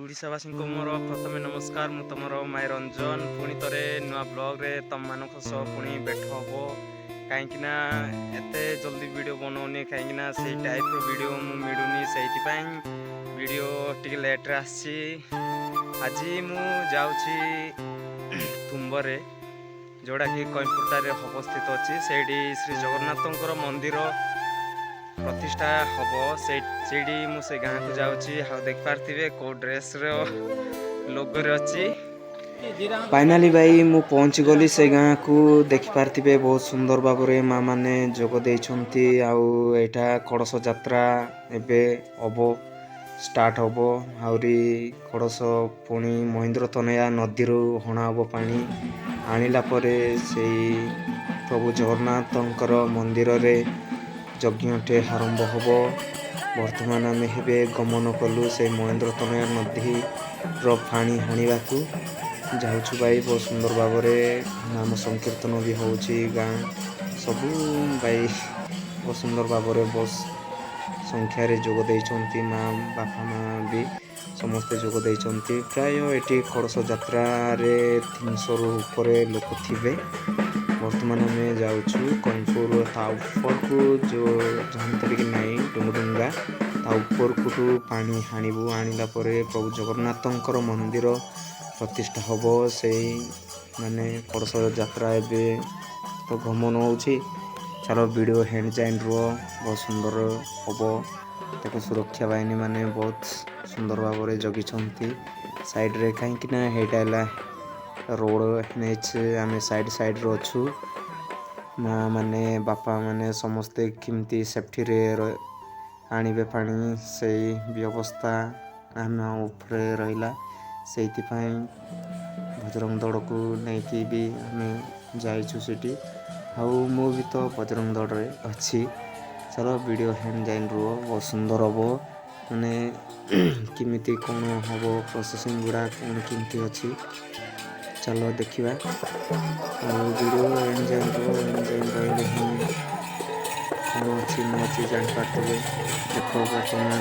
ଓଡ଼ିଶାବାସୀଙ୍କୁ ମୋର ପ୍ରଥମେ ନମସ୍କାର। ମୁଁ ତମର ମାଇ ରଞ୍ଜନ। ପୁଣି ଥରେ ନୂଆ ବ୍ଲଗ୍ରେ ତମମାନଙ୍କ ସହ ପୁଣି ଭେଟ ହେବ। କାହିଁକିନା ଏତେ ଜଲ୍ଦି ଭିଡ଼ିଓ ବନଉନି, କାହିଁକିନା ସେଇ ଟାଇପ୍ର ଭିଡ଼ିଓ ମୁଁ ମିଳୁନି, ସେଇଥିପାଇଁ ଭିଡ଼ିଓ ଟିକେ ଲେଟ୍ରେ ଆସିଛି। ଆଜି ମୁଁ ଯାଉଛି ତୁମ୍ବରେ, ଯେଉଁଟାକି କଇଁପୁରଟାରେ ଅବସ୍ଥିତ ଅଛି। ସେଇଠି ଶ୍ରୀ ଜଗନ୍ନାଥଙ୍କର ମନ୍ଦିର ପ୍ରତିଷ୍ଠା ହେବ। ସେଇଠି ମୁଁ ସେ ଗାଁକୁ ଯାଉଛି। ଆଉ ଦେଖିପାରୁଥିବେ କେଉଁ ଡ୍ରେସ୍ର ଲୋଗୋରେ ଅଛି। ଫାଇନାଲି ଭାଇ, ମୁଁ ପହଞ୍ଚିଗଲି ସେ ଗାଁକୁ। ଦେଖିପାରୁଥିବେ, ବହୁତ ସୁନ୍ଦର ଭାବରେ ମା ମାନେ ଯୋଗ ଦେଇଛନ୍ତି। ଆଉ ଏଇଟା କଳସ ଯାତ୍ରା ଏବେ ହବ, ଷ୍ଟାର୍ଟ ହବ। ଆହୁରି କଳସ ପୁଣି ମହେନ୍ଦ୍ର ତନୟା ନଦୀରୁ ହଣା ହବ। ପାଣି ଆଣିଲା ପରେ ସେଇ ପ୍ରଭୁ ଜଗନ୍ନାଥଙ୍କର ମନ୍ଦିରରେ ଯଜ୍ଞଟେ ଆରମ୍ଭ ହବ। ବର୍ତ୍ତମାନ ଆମେ ଏବେ ଗମନ କଲୁ, ସେଇ ମହେନ୍ଦ୍ର ତନୟା ନଦୀର ପାଣି ଆଣିବାକୁ ଯାଉଛୁ ଭାଇ। ବହୁତ ସୁନ୍ଦର ଭାବରେ ନାମ ସଂକୀର୍ତ୍ତନ ବି ହେଉଛି। ଗାଁ ସବୁ ଭାଇ ବହୁତ ସୁନ୍ଦର ଭାବରେ ବହୁତ ସଂଖ୍ୟାରେ ଯୋଗ ଦେଇଛନ୍ତି। ମା ବାପା ମା ବି ସମସ୍ତେ ଯୋଗ ଦେଇଛନ୍ତି। ପ୍ରାୟ ଏଠି କଳସ ଯାତ୍ରାରେ 300ରୁ ଉପରେ ଲୋକ ଥିବେ। ବର୍ତ୍ତମାନ ଆମେ ଯାଉଛୁ କଇଁପୁର ତା ଉପରକୁ, ଯେଉଁ ଜାଣିଥିବେ କି ନାହିଁ, ଡୁଙ୍ଗୁଡୁଙ୍ଗା, ତା ଉପରକୁ ପାଣି ଆଣିବୁ। ଆଣିଲା ପରେ ପ୍ରଭୁ ଜଗନ୍ନାଥଙ୍କର ମନ୍ଦିର ପ୍ରତିଷ୍ଠା ହେବ। ସେଇ ମାନେ କଳସ ଯାତ୍ରା ଏବେ ତ ଗମନ ହେଉଛି। ଚାଲ, ଭିଡ଼ିଓ ଏଣ୍ଡ ଯାଏଁ ରୁହ, ବହୁତ ସୁନ୍ଦର ହେବ। ତାକୁ ସୁରକ୍ଷା ବାହିନୀ ମାନେ ବହୁତ ସୁନ୍ଦର ଭାବରେ ଜଗିଛନ୍ତି ସାଇଡ଼ରେ, କାହିଁକି ନା ଏଇଟା ହେଲା ରୋଡ଼ ଏନ୍ଏଚ୍। ଆମେ ସାଇଡ଼ ସାଇଡ଼ରେ ଅଛୁ। ମା ମାନେ, ବାପା ମାନେ ସମସ୍ତେ କେମିତି ସେଫ୍ଟିରେ ଆଣିବେ ପାଣି, ସେଇ ବ୍ୟବସ୍ଥା ଆମ ଉପରେ ରହିଲା। ସେଇଥିପାଇଁ ବଜରଙ୍ଗ ଦଳକୁ ନେଇକି ବି ଆମେ ଯାଇଛୁ ସେଠି। ଆଉ ମୁଁ ବି ତ ବଜରଙ୍ଗ ଦଳରେ ଅଛି। ଚାଲ, ଭିଡ଼ିଓ ଏଣ୍ଡ ଯାଏଁ ରୁହ, ବହୁତ ସୁନ୍ଦର ହେବ। ମାନେ କେମିତି କ'ଣ ହେବ, ପ୍ରୋସେସିଂ ଗୁଡ଼ା କ'ଣ କେମିତି ଅଛି, ଚାଲ ଦେଖିବା। ଆଉ ଭିଡ଼ିଓ ଏଣ୍ଡ ଯାଏଁ ରୁହ। ଏଣ୍ଡ ଯାଏଁ ରହିଲେ ହିଁ କ'ଣ ଅଛି ନ ଅଛି ଜାଣିପାରୁଥିବେ। ଦେଖ, ବର୍ତ୍ତମାନ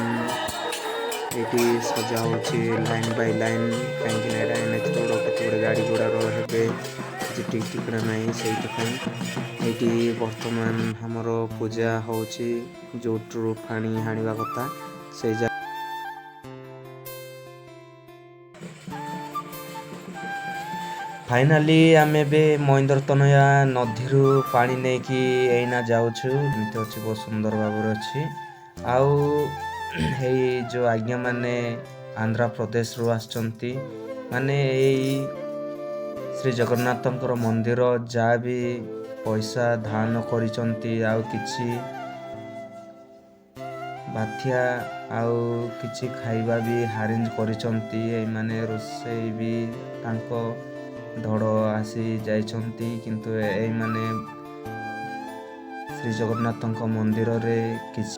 ଏଇଠି ସଜା ହେଉଛି ଲାଇନ୍ ବାଇ ଲାଇନ୍, କାହିଁକି ନା ଏଇଟା ଏନ୍ଏଚ୍ ରୋଡ଼। କେତେ ଗୁଡ଼ିଏ ଗାଡ଼ି ଘୋଡ଼ାର ହେବେ, କିଛି ଠିକ୍ ଠିକଣା ନାହିଁ। ସେଇଥିପାଇଁ ଏଇଠି ବର୍ତ୍ତମାନ ଆମର ପୂଜା ହେଉଛି। ଯେଉଁଠୁ ପାଣି ଆଣିବା କଥା ସେଇ ଜାଗା। ଫାଇନାଲି ଆମେ ଏବେ ମହେନ୍ଦ୍ର ତନୟା ନଦୀରୁ ପାଣି ନେଇକି ଏଇନା ଯାଉଛୁ। ଏମିତି ଅଛି, ବହୁତ ସୁନ୍ଦର ଭାବରେ ଅଛି। ଆଉ ଏଇ ଯେଉଁ ଆଜ୍ଞାମାନେ ଆନ୍ଧ୍ରପ୍ରଦେଶରୁ ଆସିଛନ୍ତି, ମାନେ ଏଇ ଶ୍ରୀ ଜଗନ୍ନାଥଙ୍କର ମନ୍ଦିର ଯାହା ବି ପଇସା ଦାନ କରିଛନ୍ତି, ଆଉ କିଛି ବାତ୍ୟା ଆଉ କିଛି ଖାଇବା ବି ଆରେଞ୍ଜ କରିଛନ୍ତି। ଏଇମାନେ ରୋଷେଇ ବି ତାଙ୍କ ଦଳ ଆସି ଯାଇଛନ୍ତି। କିନ୍ତୁ ଏଇମାନେ ଶ୍ରୀ ଜଗନ୍ନାଥଙ୍କ ମନ୍ଦିରରେ କିଛି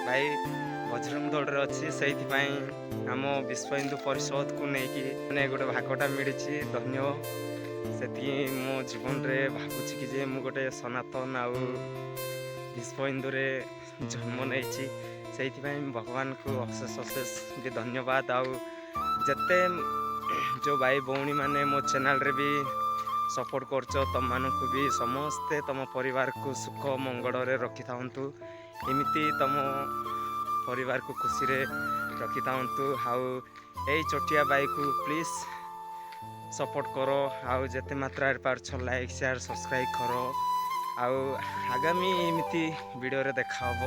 ଭାଇ ବଜରଙ୍ଗ ଦଳରେ ଅଛି, ସେଇଥିପାଇଁ ଆମ ବିଶ୍ୱ ହିନ୍ଦୁ ପରିଷଦକୁ ନେଇକି ମାନେ ଗୋଟେ ଭାଗଟା ମିଳିଛି, ଧନ୍ୟ। ସେତିକି ମୋ ଜୀବନରେ ଭାବୁଛି କି ଯେ ମୁଁ ଗୋଟେ ସନାତନ ଆଉ ବିଶ୍ୱ ହିନ୍ଦୁରେ ଜନ୍ମ ନେଇଛି। ସେଇଥିପାଇଁ ଭଗବାନଙ୍କୁ ଅଶେଷ ଅଶେଷ ବି ଧନ୍ୟବାଦ। ଆଉ ଯେତେ ଯେଉଁ ଭାଇ ଭଉଣୀମାନେ ମୋ ଚ୍ୟାନେଲରେ ବି ସପୋର୍ଟ କରୁଛ, ତମମାନଙ୍କୁ ବି ସମସ୍ତେ ତମ ପରିବାରକୁ ସୁଖ ମଙ୍ଗଳରେ ରଖିଥାନ୍ତୁ। ଏମିତି ତମ ପରିବାରକୁ ଖୁସିରେ ରଖିଥାନ୍ତୁ। ଆଉ ଏଇ ଛୋଟିଆ ଭାଇକୁ ପ୍ଲିଜ୍ ସପୋର୍ଟ କର। ଆଉ ଯେତେ ମାତ୍ରାରେ ପାରୁଛ, ଲାଇକ୍, ସେୟାର, ସବସ୍କ୍ରାଇବ୍ କର। ଆଉ ଆଗାମୀ ଏମିତି ଭିଡ଼ିଓରେ ଦେଖା ହେବ।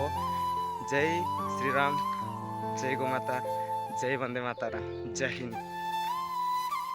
ଜୟ ଶ୍ରୀରାମ, ଜୟ ଗୋମାତା, ଜୟ ବନ୍ଦେ ମାତାରାମ, ଜୟ ହିନ୍ଦ।